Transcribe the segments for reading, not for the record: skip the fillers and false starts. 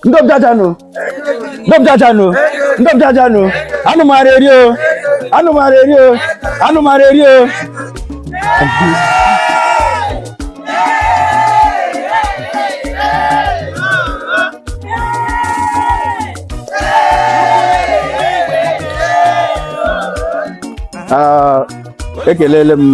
Ndobjajanụ, ndobjajanụ, ndobjajanụ, anụ mara eri o, anụ mara eri o, anụ mara eri o. Ah, ekelele m.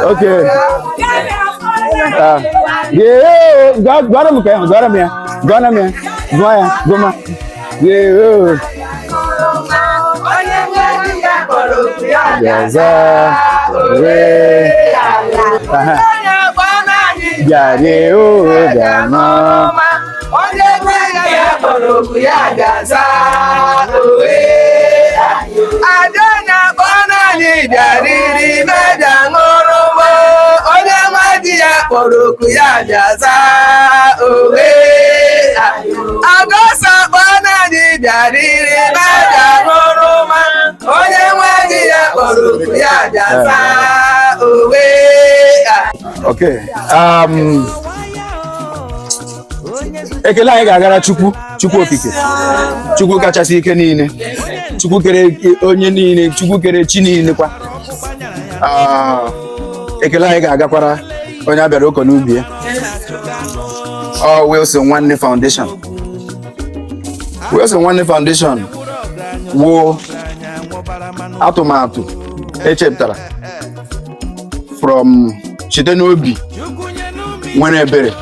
Okay. Ah. Yeah, gwara m ka ya, gwara m ya, gwara m ya, gwa ya, gwa Yeah. Bịaza, wee. Aha. Bịa o, bịa nọ. Onye nwe ya kpọrọ oku ya bịa owe. Ada na-akpọ naanị bịariri mebịa ṅụrụ m. Onye nwe di ya kpọrọ oku ya bịa zaa owe. Agọsa kpọ naanị bịariri mebịa ṅụrụ m. Onye nwe di ya kpọrọ oku ya bịa zaa owe. Okay. Ekele anyị ga-agara Chukwu, Chukwu Okike, Chukwu kachasị ike niile, Chukwu kere onye niile, Chukwu kere chi niile kwa. Ah, ekele anyị ga-agakwara onye abịara ụkọ n'ubi ya. Ọ Wilson Nwanne Foundation. Wilson Nwanne Foundation wụ atụmatụ echepụtara from site n'obi nwere ebere,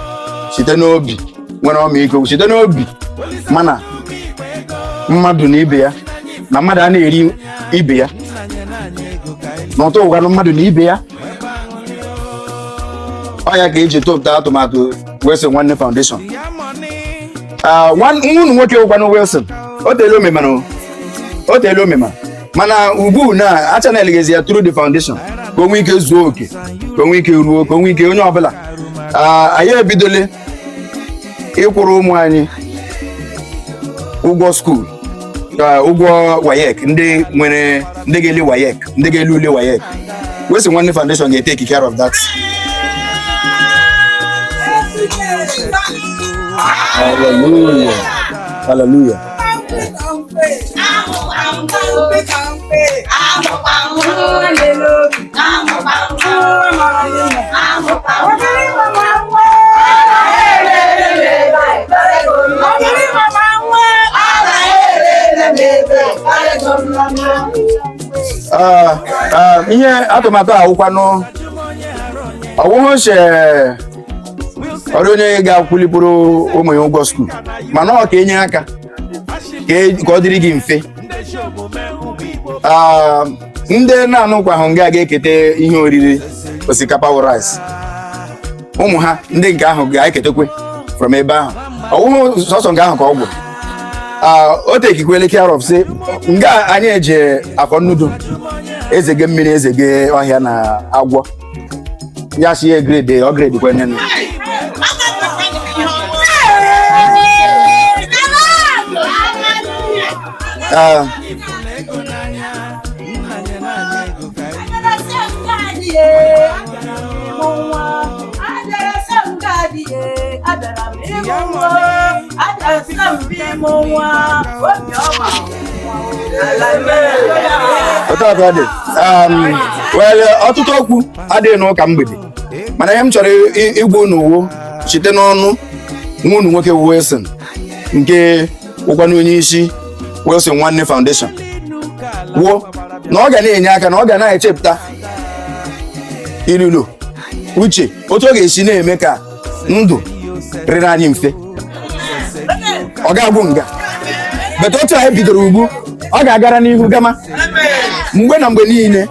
site n'obi nwere ọmịiko, site n'obi mana mmadụ na ibe ya na mmadụ a na-eri ibe ya na ụtọ ụgwanụ mmadụ na ibe ya. Ọ ya ka eji tụpụta atụmatụ Wilson Nwanne Foundation. Ah, nwa unu nwoke ụkwanụ Wilson, o teela omemara, o teela omema, mana ugbu na a channel gezi ya through the foundation ka o nwee ike zuo oke, ka o nwee ike ruo, ka o nwee ike onye ọbụla. Ah, anyị ebidole ịkwụrụ ụmụ anyị ụgwọ school, ụgwọ WAEC, ndị nwere, ndị ga-ele WAEC, ndị ga-ele ule WAEC. Wilson Nwanne Foundation ga-etake care of that. Hallelujah, hallelujah. Ah, ah, ihe atụmatụ a wụkwanụ ọwụhụ che ọrụ onye ga-akwụlipụrụ ụmụ ya ụgwọ school, mana ọ ka enye aka ka ọ dịrị gị mfe. Ah, ndị na-anụkwahụ nga ga-eketa ihe oriri osikapa wụ rice, ụmụ ha ndị nke ahụ ga-eketekwe from ebe ahụ. Ọwụhụ sọsọ nke ahụ ka ọ gwụrụ. Ah, o tekikwele care of say nga anyị eje afọ nnudu ezege mmiri, ezege ọhịa na agwọ ya si ya grade ọ grade kwenye. Ah, otu a ka ọ dị. Well, ọtụtụ okwu adịghị n'ụka mgbede, mana ihe m chọrọ ịgwa unu wụ site n'ọnụ nwa unu nwoke wụ Wilson, nke wụkwanụ onye isi Wilson Nwanne Foundation, wụ na ọ ga na-enye aka, na ọ ga na-echepụta ilulo uche otu ọ ga-esi na-eme ka ndụ rịrị anyị mfe. Ọ ga-agwụ nga but otu anyị bidoro ugbu, ọ ga-agara n'ihu gama mgbe na mgbe niile.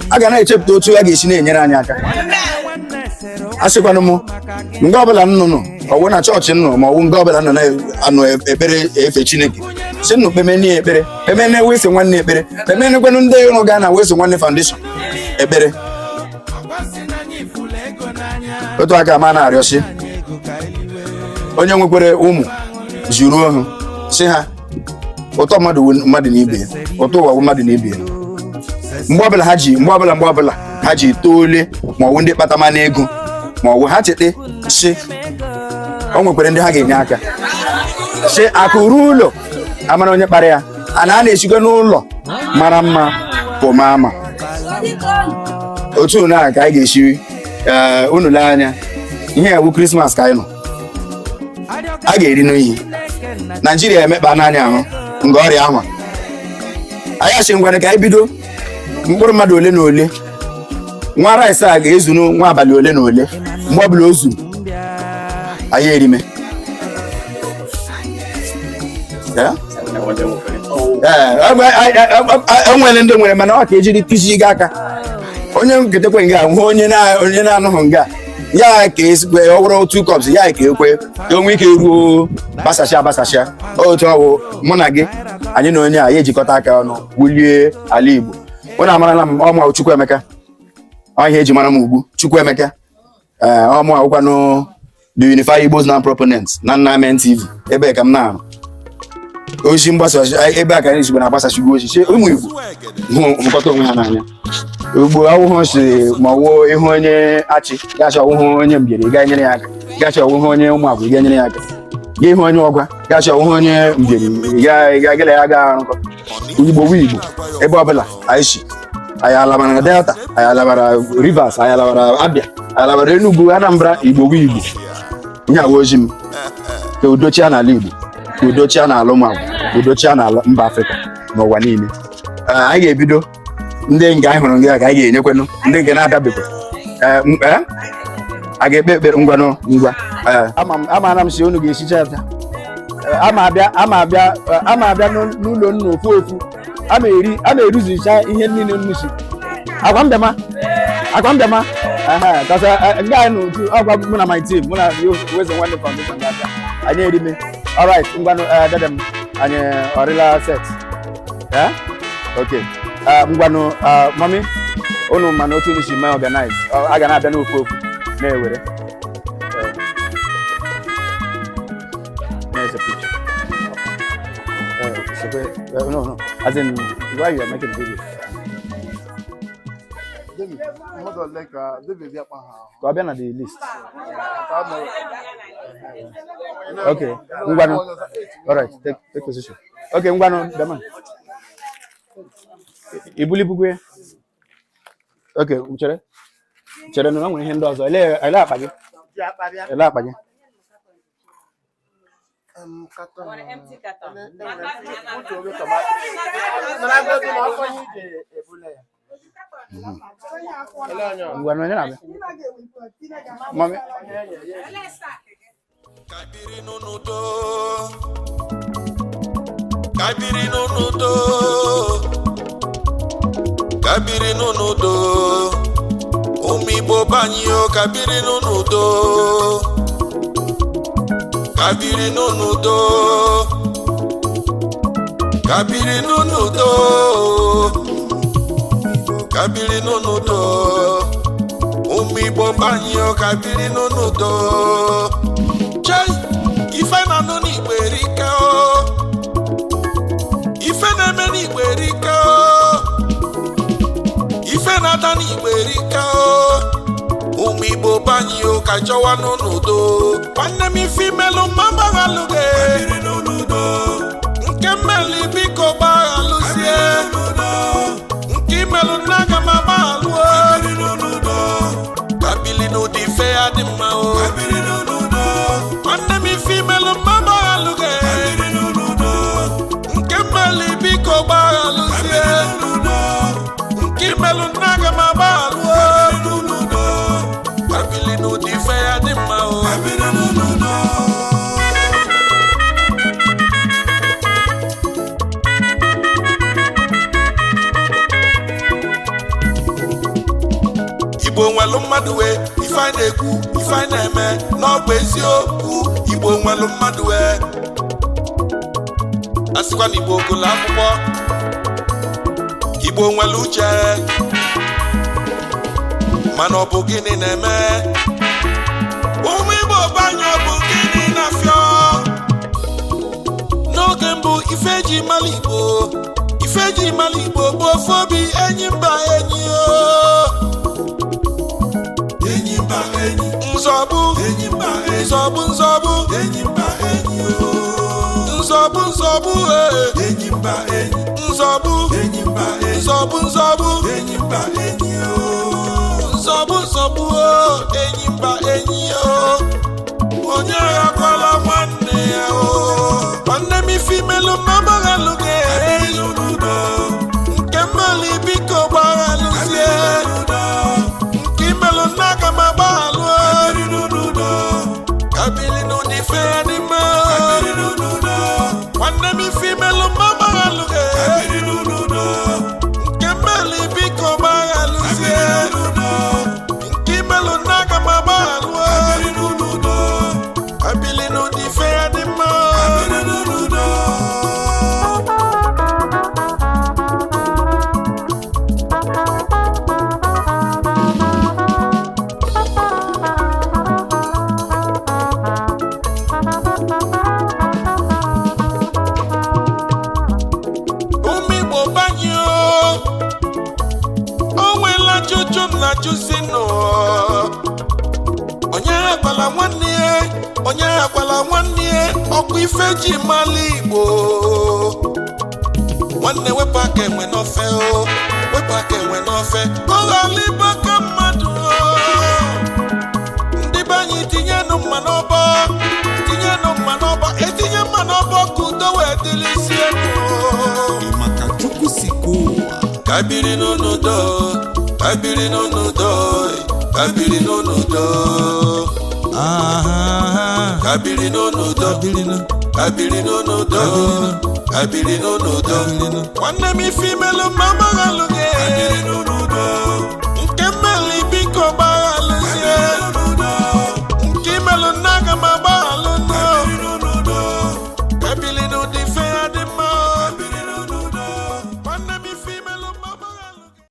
A ga na-echepụta otu a ga-esi na-enyere anyị aka. Asịkwanụ m nga ọbụla nnụnụ ọwụ na chọọchị nnụ ma ọwụ nga ọbụla nọ na-anụ ekpere efe Chineke, si nnụ kpemene ekpere, kpemene Wilson Nwanne ekpere, kpemenekwenụ ndị ịrụ gaa na Wilson Nwanne Foundation ekpere. Otu aka ma na-arịọsi onye nwekwere ụmụ zuru ohu, si ha ụtọ mmadụ wụ mmadụ na ibe ya, ụtọ ụwa wụ mmadụ na ibe ya. Mgbe ọbụla ha ji, mgbe ọbụla ha ji toole, ma ọwụ ndị kpatama n'ego, ma ọwụ ha cheta si o nwekwere ndị ha ga-enye aka, si akụ ruo ụlọ amara onye kpara ya. A na a na-esikwa n'ụlọ mara mma pụma ama. Otu na ka anyị ga-esi. Ee, unu lee anya, ihe ya bụ Christmas ka anyị nọ, a ga-eri n'iyi Naijiria emekpa n'anya ahụ nga ọrịa ahụ. Anyị asị ngwana ka anyị bido mkpụrụ mmadụ ole na ole, nwa rice a ga-ezu nwa abalị ole na ole. Mgbe ọbụla o zuru, anyị erime. Yeah? Ee, enwere ndị nwere, mana ọ ka ejiri tụzi gị aka onye nketekwe nga hụ onye na-anụghị nga ya ka esikwe ọ bụrụ 2 cups ya ka ekwe ka o nwee ike ruo gbasasịa gbasasịa. Otu ọwụ mụ na gị, anyị na onye a ya ejikọta aka ọnụ wulie ala Igbo. Ụnụ amarala m, ọmụ Chukwuemeka, ọ ihe eji mara m ugbu, Chukwuemeka. Ee, ọmụ awụkwanụ the Unified Igbos Now proponent na Nna Amen TV. Ebe ka m na-arụ ozi mgbasa ozi, ebe a ka anyị sigbo na-agbasasigo ozi si ụmụ Igbo hụkọta onwe ha n'anya. Ugbo awụhụ si ma ọwụ ịhụ onye achị gachi, ọwụhụ onye mbieri ga-enyere ya aka, gachi ọwụhụ onye ụmụagwụ ga-enyere ya aka, gị hụ onye ọgwa gachi, ọwụhụ onye mbieri ga ya ga arụkọ. Igbo wu Igbo ebe ọbụla anyị si. Anyị alabara na Delta, anyị alabara Rivers, anyị alabara Abia, anyị alabara Enugu, Anambra, Igbo wu Igbo. Ihe awa ozi m, ka udo chia n'ala Igbo, ka udo chia n'ala ụmụagwụ, ka udo chia n'ala mba Afrịka n'ụwa niile. Ee, anyị ga-ebido ndị nke anyị hụrụ ndị a ka anyị ga-enyekwenụ ndị nke na-abịabekwa. Ee, a ga-ekpe ekpere. Ngwanụ, ngwa. Ee, amaara m si unu ga-esicha ya taa. Ee, ama abịa n'ụlọ nnu ofu ofu, ama eri, ama eruzicha ihe niile nnu si agwa m bịama, agwa m bịama. Ehe, kasa ndị anyị n'otu ọgwa mụ na my team, mụ na Wilson Nwanne Foundation ga-abịa, anyị erime. Alright, ngwanụ. Ee, dede m, anyị ọrịla set. Eh? Okay. Ngwanụ, mummy, unu ma na otu unu si mee organize, a ga na-abịa n'ofu ofu na-ewere. Na-ese picture. No, as in why you are making video? David, mmadụ ole ka David bịa kpa ha ahụ? Ka ọ bịa na the list. Ka a mụrụ. Okay, ngwanụ. Alright, take position. Okay, ngwanụ, bịama. Ibulibugwe ya. Okay, chere. Chere nụ, na nwere ihe ndị ọzọ. Ele akpa gị. Ele akpa gị. Carton. Nwere empty carton. Uche oge tomato. Nara godu na ọkọ ihe iji ebule ya. Ele onye ọ? Ngwanụ, onye na-abịa? Mummy. Ka biri n'udo, ka biri n'udo, ka biri n'udo, ụmụ Igbo banyị o, ka biri n'udo, ka biri n'udo, ka biri n'udo, ka biri n'udo, ụmụ Igbo banyị o, ka biri n'udo. Chei, ife na-anụ n'Igbo erika o, ife na-eme n'Igbo erika o, ife na-ada n'Igbo erika o. Ụmụ Igbo banyị o, ka chọwanụ n'udo. Nwanne m, ife imelụ mma, gbaghalụ gị nke mmeli, biko gbaghalụzie nke imelụ nna, aga m agbaghalụ o. Kabili n'ụdị ife ya dị mma o. Nwanne m, ife imelụ mma, gbaghalụ gị nke mmeli, biko gbaghalụzie nke imelụ nna, aga m agbaghalụ o. Kabili n'ụdị ife ya dị mma o. Igbo nwelu mmadụ wee ife. Ife anyị na-ekwu, ife anyị na-eme, n'ọbụ eziokwu. Igbo nwelụ mmadụ e. A sịkwa na Igbo gụlụ akwụkwọ, Igbo nwere uche, mana ọ bụ gịnị na-eme? Ụmụ Igbo banye, ọ bụ gịnị na-afịọ? N'oge mbụ, ife eji mara Igbo, ife eji mara Igbo bụ ofu obi, enyi mba enyi o, enyi mba enyi, nzọbụ enyi mba enyi, nzọbụ nzọbụ enyi mba enyi o, nzọbụ nzọbụ e, enyi mba enyi, nzọbụ enyi mba enyi, nzọbụ nzọbụ enyi mba enyi o, nzọbụ nzọbụ o, enyi mba enyi o. Onye aghakwala nwanne ya o. Nwanne m, ife imelu mma gbaghalụ gị, nke mmeli biko gbaghalụzie, nke imelụ nna aga m agbaghalụ. Kabili n'ụdị ife ya dị mma. Nwanne m, ife imelụ mma gbaghalụ gị, nke mmeli biko gbaghalụzie, nke imelụ nna aga m agbaghalụ. Kabili n'ụdị ife ya dị mma. Ụmụ Igbo banye o, o nwela ajụjụ m na-ajụzi nụ. Onye agwala nwanne ya, onye agwala nwanne ya, ọkwa ife ji mala Igbo. Nwanne, wepụ aka enwe n'ofe o, wepụ aka enwe n'ofe, ka ọ ghara ịbụ aka mmadụ o. Ndị be anyị, tinyenụ mma n'ọbọ, tinyenụ mma n'ọbọ, etinye mma n'ọbọ ka udo wee dịrịzie nụ. Maka Chukwu si kee ụwa. Ka biri n'udo, ka biri n'udo, ka biri n'udo, ka biri n'udo, ka biri n'udo, ka biri n'udo. Nwanne m, ife imelụ mma gbaghalụ gị.